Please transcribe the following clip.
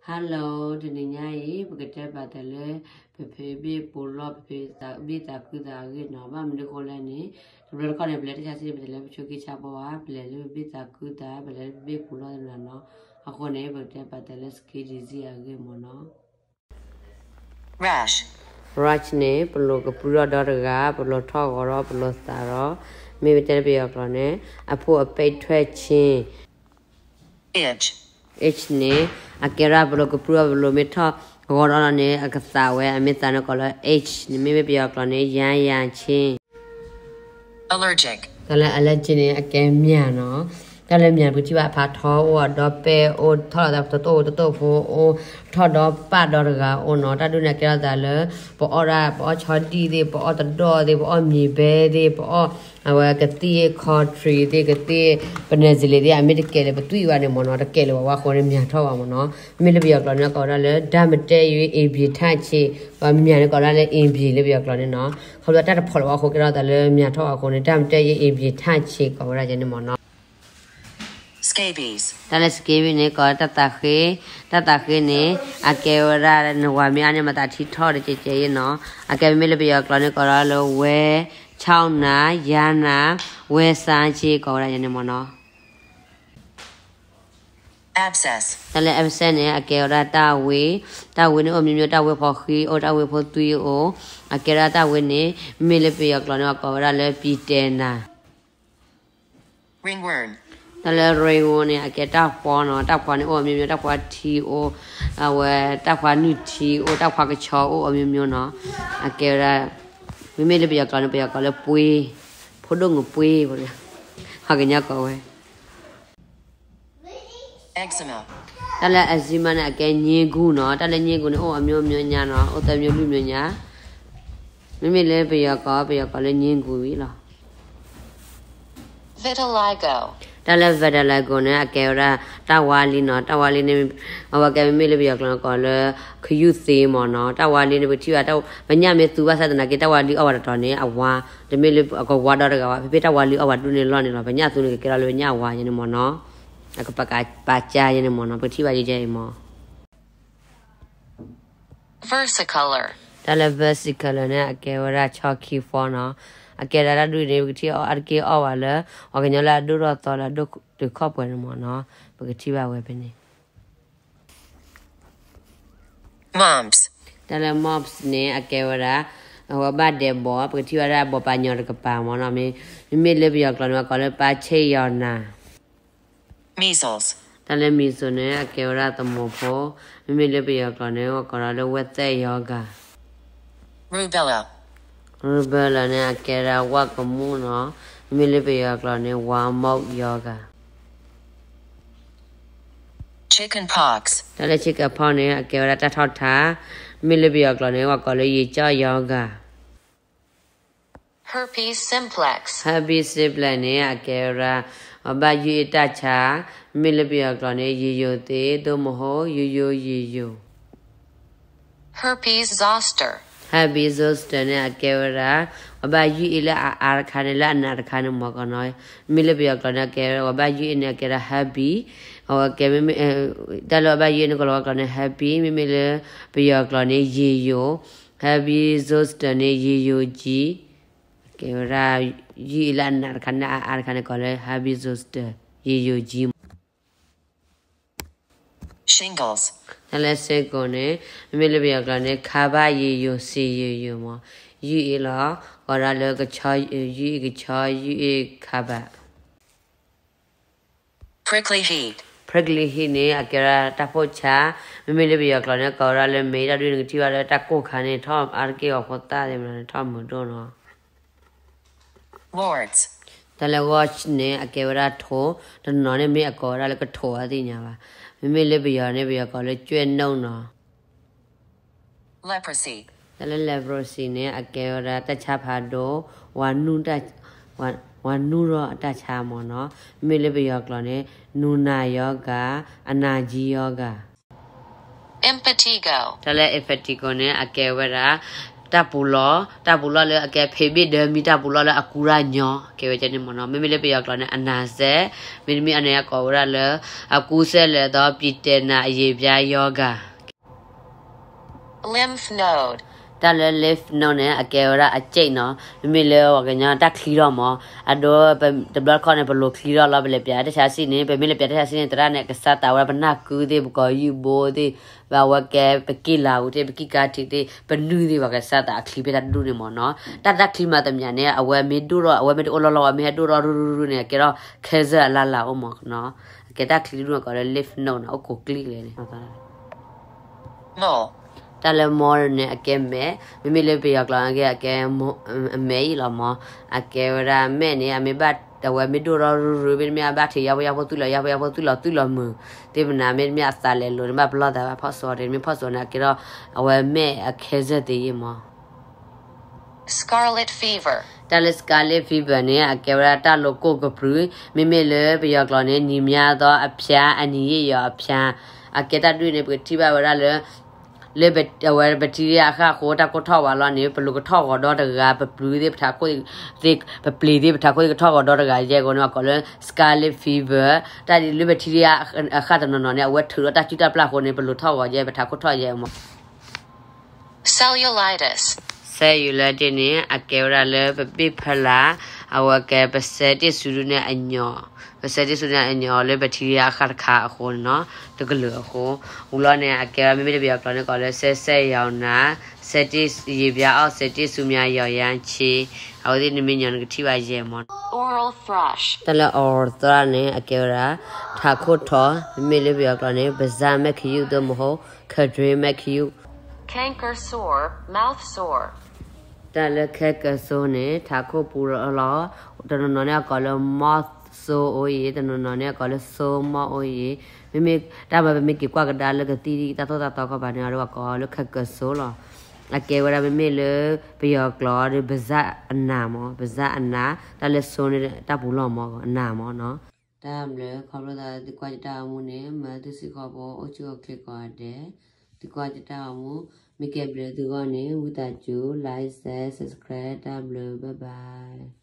Hello, တနံၤညါအံၤ ပကတဲဘၣ်တၢ်လၢ ပဖံးဘ့ၣ်ပူၤလီၢ် ပဖံးဘ့ၣ်သးခုသးအဂ့ၢ်နီၤ. ဘၣ်မနုၤဃိလဲၣ်န့ၣ် တဘျီတခီၣ်န့ၣ် ပလဲၤတၢ်ဆါဆံ ပတလဲၤပဆိက့ဆါဘီဧါ, ပလဲၤလၢပဘ့ၣ်သးခုသး ပလဲၤလၢပဘ့ၣ်ပူၤလီၢ်သ့ၣ်မနၤနီၤ. အဃိန့ၣ် ပကတဲဘၣ်တၢ်လၢ skin disease အဂ့ၢ်မ့ၢ်နီၤ. Rash, rash န့ၣ် ပလိၤကပြုထီၣ်ဒီတဂၤ, ပလိၤထီၣ်ဂီၤဒီး ပလိၤသးဒီး, မ့ၢ်ပတဲလၢပယီၤကျိာ်န့ၣ် အဖိအပဲထွဲးဆ့ itch, itch န့ၣ် အကဲဝဲဒၣ်ပလိၤကပြုထီၣ် ပလိၤမ့ၢ်ထီၣ်ဂီၤဒီးန့ၣ် အကသးဝဲ အမ့ၢ်သးန့ၣ်ကိးလၢ itch န့ၣ် မ့မ့ၢ်ပယီၤကျိာ်န့ၣ် ယၤယၤဆ့ allergic, တၢ်လၢ allergic န့ၣ် အကဲမၠၣ်နီၤ. တၢ်လၢမၠၣ်ပကထံၣ်ဘၣ်အဖးထီအိၣ် အဒီပဲအိၣ် ထီၣ်လီၤသးတတိၢ်ဖိတတိၢ်ဖိအိၣ် ထီၣ်ဒီးပၢ်ဒီတဂၤအိၣ်နီၤ. တၢ်ဒုးန့ၣ် အကဲထီၣ်သးလၢ ပအီၣ်ဒၣ် ပအီၣ်ဆီဒံၣ်သ့ၣ် ပအီၣ်တဒီၣ်သ့ၣ် ပအီၣ်မံၤဘဲသ့ၣ် ပအီၣ် အဝဲကသံၣ် cod သ့ၣ် ကသံၣ် ပနဲစလ့းသ့ၣ် အမ့ၢ်တကဲလၢၤပသွံၣ်ဘၣ်န့ၣ်မ့ၢ်နီၤ တကဲလၢၤဘၣ်ဝဲအဃိန့ၣ် မၠၣ်ထီၣ်ဘၣ်မ့ၢ်နီၤ. မ့မ့ၢ်လၢပယီၤကျိာ်န့ၣ် ကိးဝဲဒၣ်လၢ ဒၣ်မတဲယွၤ အ့ဘံၤထၣ်ဆ့ မၠၣ်န့ၣ်ကိးဝဲဒၣ်လၢ အ့ဘံၤ လၢပယီၤကျိာ်န့ၣ်နီၤ. ခီဖျိတၢ်တဖီၣ်လၢၤဘၣ်အဃိ ကဲထီၣ်သးလၢမၠၣ်ထီၣ်ဘၣ်အဃိန့ၣ် ဒၣ်မတဲယွၤ အ့ဘံၤထၣ်ဆ့ ကိးဝဲဒၣ်ယဲန့ၣ်မ့ၢ်နီၤ. Scabies, တၢ်လၢ scabies န့ၣ် ကိးတၢ်သးဃ့, တၢ်သးဃ့န့ၣ် အကဲဝဲဒၣ်နဝၤမ့ၢ်အါန့ၣ် မၤသးထံထီၣ်တကဲကဲအံၤနီၤ. အကဲမ့မ့ၢ်လၢပယီၤကျိာ်န့ၣ် ကိးဒၣ်လၢဝဲ ဆီၣ်နၤ ယၤနၤ ဝဲစါဆ့ ကိးဝဲဒၣ်ယဲန့ၣ်မ့ၢ်နီၤ. Abscess, တၢ်လၢ abscess န့ၣ် အကဲဝဲဒၣ်တၢ်ဝ့, တၢ်ဝ့န့ၣ်အိၣ်မ့မ့ၢ် တၢ်ဝ့ဖီဃံအိၣ် တၢ်ဝ့ဖိသွံၣ်အိၣ်, အကဲဝဲဒၣ်တၢ်ဝ့န့ၣ် မ့မ့ၢ်လၢပယီၤကျိာ်န့ၣ် ကိးဝဲဒၣ်လၢ ပံၤတဲနၤ ringworm, တၢ်လၢ ringworm န့ၣ် အကဲတၢ်ဖှီနီၤ. တၢ်ဖှီန့ၣ်အိၣ်အမျိုးမျိုး တၢ်ဖှီထံအိၣ်, အဝဲတၢ်ဖှီနုၢ်ထံအိၣ် တၢ်ဖှီကဆီအိၣ်အမျိုးမျိုးနီၤ. အကဲဝဲဒၣ် မ့မ့ၢ်လၢပယီၤကျိာ်န့ၣ် ပယီၤကိးလၢပှ့, ဖိဒိၣ်ငပိၢ်, ပှၤကညီကိးဝဲ eczema, တၢ်လၢ eczema န့ၣ် အကဲညင်းဂူာ်နီၤ. တၢ်လၢညင်းဂူာ်န့ၣ် အိၣ်အမျိုးမျိုးညါနီၤ, အိၣ်သၢမျိုးလွံၢ်မျိုးညါ. မ့မ့ၢ်လၢပယီၤကိး ပယီၤကိးလၢညင်းဂူာ်ဝံၤလီၤ. Vitiligo, တၢ်လၢ vitiligo န့ၣ် အကဲဝဲဒၣ် တၢ်ဝါလံနီၤ. တၢ်ဝါလံန့ၣ် အဝဲကဲမ့မ့ၢ်လၢပယီၤကျိာ်န့ၣ် ကိးလၢ ခယူၣ်သ့မ့ၢ်နီၤ. တၢ်ဝါလံန့ၣ် ပထံၣ်ဘၣ် ပညၣ်မ့ၢ်သူဘၣ်ဆၣ်သနာ်က့ တၢ်ဝါလံအီၣ်ဝဲတတီၤန့ၣ် အဝါ, တမ့ၢ်လၢအကဝါဒီတဂၤဘၣ်, ဖဲဖဲတၢ်ဝါလံအီၣ်ဝဲဒူၣ်န့ၣ်လီၢ်န့ၣ်လီၤ. ပညၣ်သူန့ၣ် ကကဲထီၣ်လၢပညၣ်ဝါယဲန့ၣ်မ့ၢ်နီၤ. အကပာ်ကပာ်ကါယဲန့ၣ်မ့ၢ်နီၤ. ပထံၣ်ဘၣ်ယဲယဲအံၤမ့ၢ် versicolor, တၢ်လၢ versicolor န့ၣ် အကဲဝဲဒၣ် chalky form နီၤ. အကဲဒၣ်တၢ်ဒူၣ်န့ၣ် ပကထံၣ်အီၣ်အါတက့ၢ်အီၣ်ဝဲလၢ ပှၤကညီလၢအဒိၣ်ထီၣ်သီလၢအဒိၣ်တုာ်ခီၣ်ပှဲၤန့ၣ်မ့ၢ်နီၤ. ပကထံၣ်ဘၣ်ဝဲဖဲန့ၣ် mumps, တၢ်လၢ mumps န့ၣ် အကဲဝဲဒၣ် အဝဲဘၣ်ဒဲးဘီၣ်, ပကထံၣ်ဘၣ်ဒၣ်ဘီၣ်ပာ်ညီတကပၤမ့ၢ်နီၤ. မ့မ့ၢ်လၢပယီၤကျိာ်န့ၣ် ပှၤကိးလၢ ပၢ်ဆ့ၣ်ယီၤနၤ measles, တၢ်လၢ measles န့ၣ် အကဲဝဲဒၣ်သမူဖိ, မ့မ့ၢ်လၢပယီၤကျိာ်န့ၣ် ပှၤကိးဒၣ်လၢဝဲသဲးယီၤဂၤ rubella, rubella န့ၣ် အကဲဝဲဒၣ်ဝၣ်ကမူၣ်နီၤ, မ့မ့ၢ်လၢပယီၤကျိာ်န့ၣ် ဝါမီၣ်ယီၤဂၤ chicken pox, တၢ်လၢ chicken pox န့ၣ် အကဲဝဲဒၣ်တၢ်ထီၣ်ထါ, မ့မ့ၢ်လၢပယီၤကျိာ်န့ၣ် ပှၤကိးလၢယံာ်ကၠီၣ်ယီၤဂၤ herpes simplex, herpes simplex န့ၣ် အကဲဝဲဒၣ် ပှၤဘၣ်ယုၢ်အ့ၣ်တၢ်ဆါ, မ့မ့ၢ်လၢပယီၤကျိာ်န့ၣ် ယံာ်ယိာ်သ့ၣ် သို့မဟုတ် ယိာ်ယိာ်ယံာ်ယိာ် herpes zoster, herpes zoster န့ၣ် အကဲဝဲဒၣ် ပှၤဘၣ်ယုၢ်အ့ၣ်လၢအအါတခါန့ၣ် လၢအနးတခါန့ၣ်မ့ၢ်နီၤ. မ့မ့ၢ်လၢပယီၤကျိာ်န့ၣ် အကဲဝဲဒၣ် ပှၤဘၣ်ယုၢ်အ့ၣ်န့ၣ် အကဲဒၣ် herpes, အဝဲကဲမ့မ့ၢ် တၢ်လၢပှၤဘၣ်ယုၢ်အ့ၣ်န့ၣ် ကိးလီၤဝဲကျိာ်န့ၣ် herpes, မ့မ့ၢ်လၢပယီၤကျိာ်န့ၣ် ယံာ်ယိာ်, herpes zoster န့ၣ် ယံာ်ယိာ်ကၠံ, ကဲဝဲဒၣ် ယုၢ်အ့ၣ်လၢအနးတခါန့ၣ် အအါတခါန့ၣ် ကိးလၢ herpes zoster ယံာ်ယိာ်ကၠံ shingles, တၢ်လၢ shingles န့ၣ် မ့မ့ၢ်လၢပယီၤကျိာ်န့ၣ် ခါဘၣ်ယံာ်ယိာ် စံယိာ်ယိာ်မ့ၢ် ယုၢ်အ့ၣ်လီၤ, ကိးဒၣ်လၢကဆီ, ယုၢ်အ့ၣ်ကဆီ ယုၢ်အ့ၣ်ခါဘၣ် prickly heat, prickly heat န့ၣ် အကဲဝဲဒၣ်တၢ်ဖိၣ်ဆါ, မ့မ့ၢ်လၢပယီၤကျိာ်န့ၣ် ကိးဝဲဒၣ်လၢ မဲး တၢ်ဒုးန့ၣ် ကထံၣ်ဘၣ်လၢတၢ်ကိၢ်ခါန့ၣ် ထီၣ်အါတက့ၢ် ဂီၤဖိသၣ်သ့ၣ်မနုၤန့ၣ် ထီၣ်မုာ်ဒိၣ်နီၤ warts, တၢ်လၢ warts န့ၣ် အကဲဝဲဒၣ်ထိၣ်, တနီၤန့ၣ်မ့ၢ်အကိးဝဲဒၣ်လၢကထိၣ်အသ့ၣ်ညါဘၣ်, မ့မ့ၢ်လၢပယီၤန့ၣ် ပယီၤကိးလၢ ကြွက်နုတ် နီၤ leprosy, တၢ်လၢ leprosy န့ၣ် အကဲဝဲဒၣ်တၢ်ဆါဖးဒိၣ်, ဝၤနူၢ်, ဝၤနူၢ်ထီၣ်အတၢ်ဆါမ့ၢ်နီၤ, မ့မ့ၢ်လၢပယီၤကျိာ်န့ၣ် နူနာရောဂါ, အနာကြီးရောဂါ impetigo, တၢ်လၢ impetigo န့ၣ် အကဲဝဲဒၣ် တၢ်ပူၤလီၢ်, တၢ်ပူၤလီၢ်လၢအကဲဖံးဘ့ၣ်ဒၢမံ တၢ်ပူၤလီၢ်လၢအကူရၢ်ညီ ကဲဝဲကဲန့ၣ်မ့ၢ်နီၤ. မ့မ့ၢ်လၢပယီၤကျိာ်န့ၣ် အနၤစဲး, မ့တမ့ၢ်အန့ၣ်အကိးဝဲဒၣ်လၢ အကူစဲးလဲၣ်သီ ပျံၤတဲာ်နၤ အယံာ်ပျါယီဂၤ တၢ်လၢ lymph node န့ၣ် အကဲဝဲဒၣ်အစ့ၣ်နီၤ, မ့မ့ၢ်လၢပှၤကညီတၢ်ချံထီၣ်မး, အဒိ တဘျီတခီၣ်န့ၣ် ပလိၤချံထီၣ်လီၤ ပလဲၤပျးတၢ်ဆါဆံန့ၣ်, ပမ့ၢ်လဲၤပျးတၢ်ဆါဆံန့ၣ် သရၣ်န့ၣ် ကစၢ်သးဝဲဒၣ်ပနၢ်ကုသ့ၣ် ပကိာ်ယူၢ်ဘိသ့ၣ်, ပဝဲကဲပက့ၢ်လၤဝူၤသ့ၣ် ပက့ၢ်ကါထံးသ့ၣ် ပနုာ်သ့ၣ် ပှၤကစၢ်သးအချံဖဲတၢ်တဒူၣ်န့ၣ်မ့ၢ်နီၤ. တၢ်တၢ်ချံမၤသမျးန့ၣ် အဝဲမ့ၢ်ဒိၣ်ထီၣ် အဝဲမ့ၢ်တအိၣ်လီၢ်လီၢ် အဝဲမ့ၢ်ဟဲဒိၣ်ထီၣ်ရုၢ်ရုၢ်န့ၣ် အကဲထီၣ် cancer အလၢ်လၢ်အိၣ်မ့ၢ်နီၤ. အကဲတၢ်ချံတဒူၣ်န့ၣ် ကိးလၢ lymph node န့ၣ် အိၣ်ကိးကျံၢ်လဲၣ်န့ၣ် တၢ်လၢ mole န့ၣ် အကဲမဲး, မ့မ့ၢ်လၢပယီၤကျိာ်န့ၣ် အကဲ အမဲးအံၤလီၤမး, အကဲဝဲဒၣ်မဲးန့ၣ် အမ့ၢ်ဘၣ် အဝဲမ့ၢ်ဒိၣ်ထီၣ်ရုၢ်ရုၢ် မ့တမ့ၢ်အဘၣ်ထံးယါဖိယါဖိ သူၣ်လီၤယါဖိယါဖိ သူၣ်လီၤသူၣ်လီၤမုာ်သ့ၣ်မနၤ မ့တမ့ၢ်အသးလဲၤလိၤန့ၣ် ဘၣ်ပလီၢ်သးဘၣ်ဖီၣ်စိန့ၣ် မ့ၢ်ဖီၣ်စိန့ၣ် အကဲထီၣ် အဝဲမဲးအ cancer သ့ယဲၢ်မး တၢ်လၢ scarlet fever န့ၣ် အကဲဝဲဒၣ်တၢ်လိၤကိၢ်ကပြုၤ, မ့မ့ၢ်လၢပယီၤကျိာ်န့ၣ် နံၤမါသီအဖျါ အနံၤယ့ၣ်ယီၤအဖျါ, အကဲတၢ်ဒူၣ်န့ၣ် ပကထံၣ်ဘၣ်ဝဲဒၣ်လၢ လၢအဝဲ bacteria အဃၢ်အဃိ တၢ်ကိၢ်ထီၣ်ဝဲလီၤန့ၣ် ပလိၤကထီၣ်ဂီၤဒီတဂၤ ပပျုၤသ့ၣ် ပထးခိၣ်သ့ၣ် ပပျ့ၤသ့ၣ် ပထးခိၣ်သ့ၣ်ကထီၣ်ဂီၤဒီတဂၤယဲၢ်အဃိန့ၣ် အကိးလၢ scarlet fever, တၢ်ဒ်လၢ bacteria အဃၢ်တနီၤနီၤန့ၣ် အဝဲထုးဒီးတၢ်စုၣ်တၢ်ပျၢ်အဃိန့ၣ် ပလိၤထီၣ်ဂီၤယဲၢ် ပထးခိၣ်ထီၣ်ယဲၢ်မး cellulitis န့ၣ် အကဲဝဲဒၣ်လၢပဘ့ၣ်ဖီလာ် အဝဲကဲပစဲတ့ၢ်စူဒုန့ၣ်အညီ, ပစဲတ့ၢ်စူဒုန့ၣ်အညီလၢ bacteria အဃၢ်တခါအဃိန့ၣ်နီၤ တကလုာ်အဃိ, ဝူၤလီၤန့ၣ် အကဲဝဲဒၣ်မ့မ့ၢ်လၢပယီၤကျိာ်န့ၣ် ကိးလၢ စဲးစဲးယီၤနၤ, စဲးတ့ၢ်ယံာ်ပျါအီၣ် စဲးတ့ၢ်ဆူမဲာ်ယီၤယါဆ့, အဝဲသ့ၣ်နမ့ၢ်ညီနကထံၣ်ဘၣ်ယဲၢ်မး တၢ်လၢ oral thrush န့ၣ် အကဲဝဲဒၣ် ထးခိၣ်ထီ, မ့မ့ၢ်လၢပယီၤကျိာ်န့ၣ် ပစၢမဲာ်ခယူၣ် သို့မဟုတ် ခံတွင်း မၢ်ခယူၣ် တၢ်လၢ canker sore န့ၣ် ထးခိၣ်ပူၤလီၤ, တနီၤနီၤန့ၣ်အကိးလၢ mouth sore အိၣ်အံၤ, တနီၤနီၤန့ၣ်အကိးလၢ sore mouth အိၣ်အံၤ, မ့မ့ၢ်တၢ်မၤပမ့ၢ်က့ၤကွၢ်ကဒါလၢကသံၣ်တၢ်သိၣ်တၢ်သီခီပၤန့ၣ် အဝဲကိးလၢ canker sore လီၤ. အကဲဝဲဒၣ်မ့မ့ၢ်လၢပယီၤကျိာ်ဒီး ပစၢအနးမး, ပစၢအနး, တၢ်လၢ sore န့ၣ် တၢ်ပူၤလီၤမး အနးမးနီၤ. တၢ်ဘျုးခီဖျိသးသုကွၢ်ယတၢ်ဂီၤမူန့ၣ် မၤသုစ့ၢ်ကီးဖိအိၣ်ဆူၣ်အိၣ်ချ့ကိးဂၤဒဲး, သုကွၢ်ယတၢ်ဂီၤမူ မ့ၢ်ကဲဘျုးသုဂီၢ်န့ၣ် ဝံသးစူၤ like share subscribe တၢ်ဘျုး bye bye.